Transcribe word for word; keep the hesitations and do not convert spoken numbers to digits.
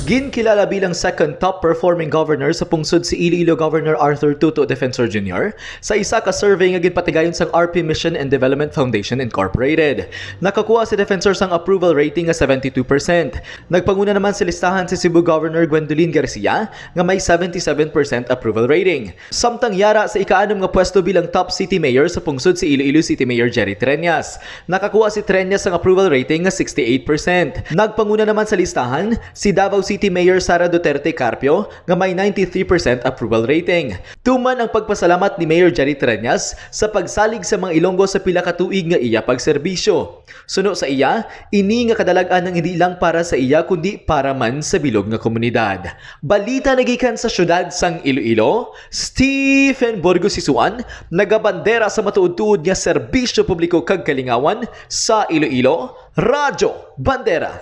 Ginkilala bilang second top performing governor sa pungsod si Iloilo Governor Arthur Tuto Defensor Junior sa isa ka survey nga ginpatigayon sang R P Mission and Development Foundation Incorporated. Nakakuha si Defensor sang approval rating nga seventy-two percent. Nagpanguna naman sa listahan si Cebu Governor Gwendolyn Garcia nga may seventy-seven percent approval rating. Samtang yara sa ikaanom nga pwesto bilang top city mayor sa pungsod si Iloilo City Mayor Jerry Treñas. Nakakuha si Treñas sang approval rating nga sixty-eight percent. Nagpanguna naman sa listahan si Davao City Mayor Sara Duterte Carpio nga may ninety-three percent approval rating. Tuman ang pagpasalamat ni Mayor Jerry Treñas sa pagsalig sa mga Ilonggo sa pila ka tuig nga iya pagserbisyo. Suno sa iya, ini nga kadalag-an ang hindi lang para sa iya kundi para man sa bilog nga komunidad. Balita nagikan sa siyudad sang Iloilo, Stephen Burgos Sisuan, nagabandera sa matuod-tuod nga serbisyo publiko kag kalingawan sa Iloilo, Radyo Bandera.